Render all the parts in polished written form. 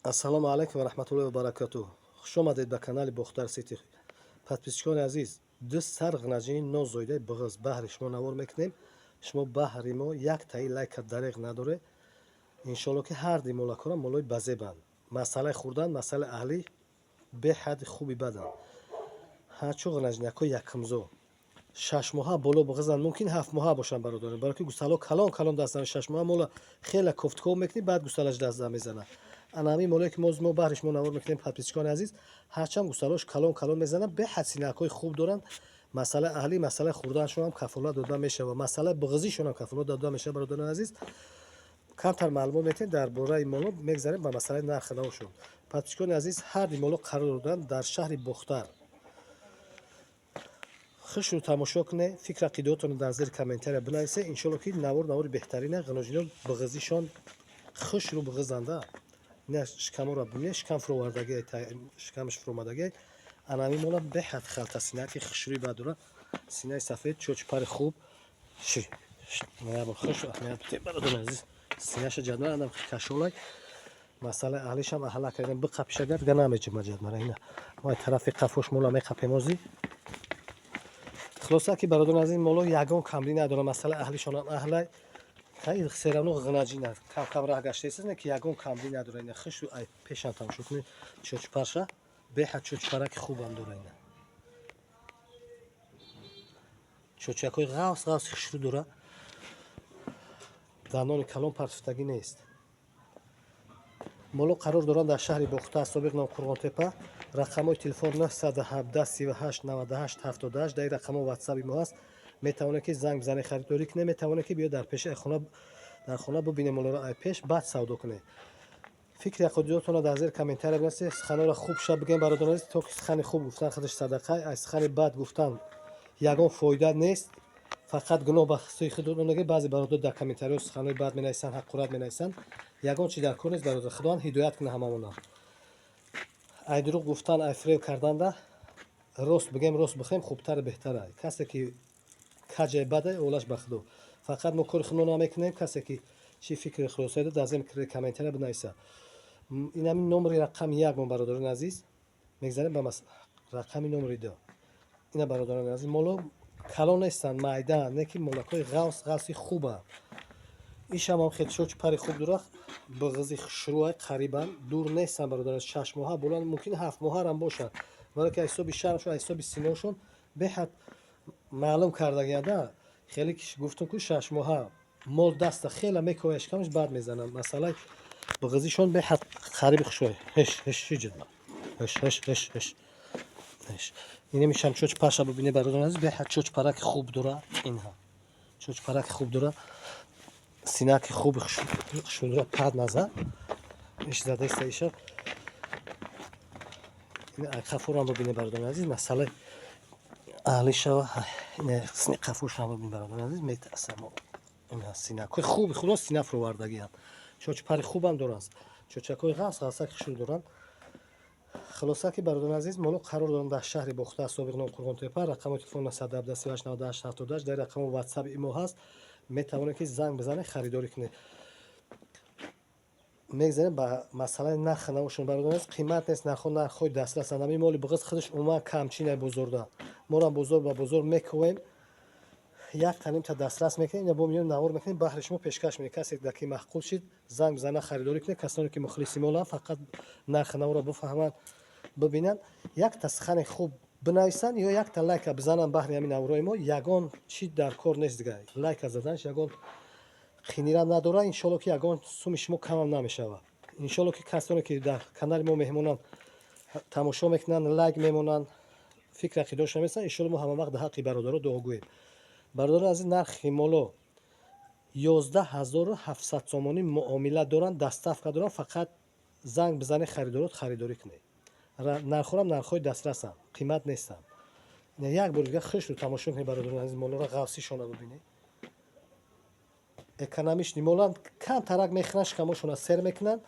Ассалому алайкум ва раҳматуллоҳи ва баракатуҳ. Хушомадед ба канали Бохтар Сити. Подписчикони азиз, ду сар ғинаҷини нозоидаи буғиз баҳри шумо навор мекунем. Шумо баҳри мо як таи лайка дареғ надоре. Иншоалло, ки ҳар ди молакора молои базебанд. Масъалаи хӯрдан, масъалаи аҳлӣ беҳадди хуби баданд. Ҳарчу ғинаҷинако якумзо. 6 моҳа боло буғизанд, мумкин 7 моҳа бошанд, бародарон. Барои ки гусало калон калон даст 6 моҳа мола хеле кофтков мекунӣ, баъд гусалаш даст мезанад. Ана ҳамин молое, ки мо баҳри шумо навор мекунем, подписчикони азиз, ҳарчанд гусалош калон калон мезананд, беҳад синакҳои хуб доранд. Масъалаи аҳлӣ, масъалаи хӯрданашонам кафолат дода мешавад, масъалаи буғизишонам кафолат дода мешавад. Бародарони азиз, камтар маълумот метиҳем дар бораи моло, мегзарем ба масъалаи нархи навошон. Подписчикони азиз, ҳар ди моло қарор доданд дар шаҳри Бохтар. Хушрӯ тамошо кунед, фикр ақидаотонро дар зери комментария бинависед. Иншоалло, ки навор навори беҳтарина. Ғиноҷино буғизишон хушрӯ буғизанда. Ина шикаморо бибинед, шикам фуровардагӣ, шикамаш фуромадагӣ. Ана ҳамин мола беҳад халта синаки хушрӯи бад дорад, синаи сафед, чочи пари хуб. Хуш бародари азиз, синаша ҷадмара анам кашолай. Масъалаи аҳлишам аҳла кардем, биқапишагар дига намеҷима ҷадмара. Ина мо тарафи қафош мола меқапем озӣ. Хулоса, ки бародари азиз, моло ягон камрӣ надорад, масъалаи аҳлишонам аҳлай. Серавно ғинаҷина кам кам раҳ гаштаист, не ки ягон камрӣ надора. Ина хушу ай пешам тамошо кунед, чочпарша беҳад чочпараки хубам дора. Ина чочакҳои ғавс ғавси хушрӯ дора, данони калон партуфтагӣ нест. Моло қарор доранд дар шаҳри Бохтар, собиқ ном Қурғонтепа. Рақамҳои телефон 917 38 98 78. Дар ин рақамҳо ватсаби мо ҳаст. Метавонед, ки занг бизанед, харидорӣ кунед, метавонед, ки биёед дар пеши хона, дар хона бубинед молоро ай пеш, баъд савдо кунед. Фикри ақидиётонро дар зери комментария бинависед. Суханҳоро хуб шаб бигӯем, бародарон азиз, то ки сухани хуб гуфтан худаш садақа, аз сухани бад гуфтан ягон фоида нест, фақат гуноҳ ба сӯи худро. Баъзе бародар дар комментариҳо суханҳои бад менависанд, ҳақорат менависанд. Ягон чи дар кор нест, бародар. Худованд ҳидоят кунад ҳамамона. Ай дурӯғ гуфтан, ай фиреб карданда рост бигӯем, рост бихӯем, хубтару беҳтара. Касе ки каҷай бадай, олаш ба худо. Фақат мо кори худро намекунем. Касе ки чӣ фикри хулосае дорад, дар зери комментария бинависад. Ин ҳамин номери рақами як мо, бародарони азиз. Мегзарем ба рақами номери ду. Ина, бародарони азиз, моло калон нестанд, майдаанд, не ки молакҳои ғавс ғавси хубанд. Ишам хел чочи пари хуб дорад, буғизи хушрӯай, қарибан дур нестанд, бародарон, 6 моҳа боланд, мумкин 7 моҳарам бошанд, барое ки аз ҳисоби шармшон, аз ҳисоби синошон беҳад маълум кардагианда. Хеле ки гуфтум ку, 6 моҳа мол даста хела мекояд, шикамаш бад мезанад. Масъалаи буғизишон беҳад қариби хушрӯй. Ҳеш, ҳеш, ҳиҷ, ҳеш, ҳеш, ҳеш, ҳеш, ҳеш. Инамишам чоч паша бибинед, бародарон азиз, беҳад чоч параки хуб дорад. Инҳа чоч параки хуб дорад, синаки хуби хушрӯ дорад. Пад назар иш задаиста иша. Қафорам бибинед, бародарони азиз, масъалаи аҳли шава. Сини қафошам бибинед, бародарони азиз, метарсам. Синакҳои хуби худо сина фуровардагианд, чочи пари хубам доранд, чочакҳои ғавс ғавсаки хушрӯ доранд. Хулоса, ки бародарони азиз, моло қарор доранд дар шаҳри Бохтар, собиқ ном Қурғонтепа. Рақами телефон 917 38 98 78. Дар рақами ватсаби мо ҳаст, метавонед, ки занг бизанед, харидорӣ кунед. Мегзарем ба масъалаи нархи навошон. Бародарон азиз, қимат нест, нархҳо нархҳои дастрасанд. Ҳамин моли буғиз худаш умуман камчинай бозорда. Морам бозор ба бозор мекӯвем, як танимта дастрас мекунем, ина бо миён навор мекунем, баҳри шумо пешкаш мекунем. Касе дар ки маъқул шид, занг бизана, харидорӣ кунед. Касоне ки мухлиси моланд, фақат нархи наворо бифаҳманд, бибинанд, якта сухани хуб бинависанд ё якта лайка бизананд баҳри ҳамин наворои мо. Ягон чи дар кор нест дига. Лайка заданаш ягон қинирам надорад. Иншоалло, ки ягон суми шумо камам намешавад. Иншоалло, ки касоне ки дар канали мо меҳмонанд, тамошо мекунанд, лайк мемонанд, фикр ақидаошон намесанд. Иншоалло, мо ҳама вақт дар ҳаққи бародаро дуогӯем. Бародарони азиз, нархи моло 11 700 сомонӣ муомила доранд, доставка доранд. Фақат занг бизанед, харидорот харидорӣ кунед. Нархҳорам нархҳои дастрасанд, қимат нестанд. Як бори дига хушрӯ тамошо кунед, бародарони азиз, молоро, ғавсишонро бибинед. Экономичный моланд, камтарак мехӯранд, шикамошонро сер мекунанд.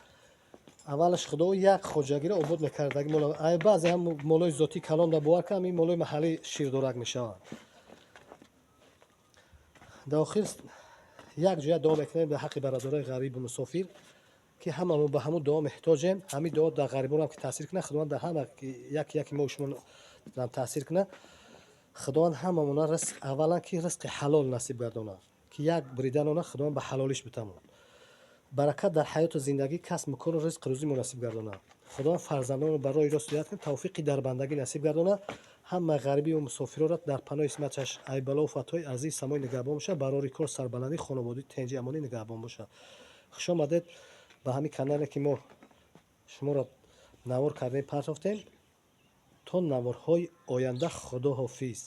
Аввалаш худо як хоҷагиро обод мекардаги моло. Ай баъзе ҳам молои зотии калон да бовар кунам, ин молои маҳаллӣ ширдорак мешаванд. Дар охир як ҷоя дуо мекунем дар ҳаққи бародарои ғарибу мусофир, ки Ки ҳамамо ба ҳамун дуо меҳтоҷем. Ҳамин дуо дар ғарибонам ки таъсир кунад, Худованд дар ҳама як яки мо шумо таъсир кунад. Худованд ҳамамона ризқ, аввалан ки ризқи ҳалол насиб гардонад, ки як бриданона Худованд ба ҳалолиш битамонад, баракат дар ҳаёту зиндагӣ, касбу кору ризқу рӯзӣ мунасиб гардонад. Худованд фарзандонро ба роҳи рост ҳидоят кунад, тавфиқи дар бандагӣ насиб гардонад. Ҳама ғарибиву мусофироро дар паноҳи исматаш, ай балову фатҳои азиз самои нигаҳбон бошад. Барори кор, сарбаландӣ, хонаводӣ, тенҷи, амонӣ нигаҳбон бошад. Хуш омадед ба ҳамин канале, ки мо шуморо навор кардем, партофтем. То наворҳои оянда, худо ҳофиз.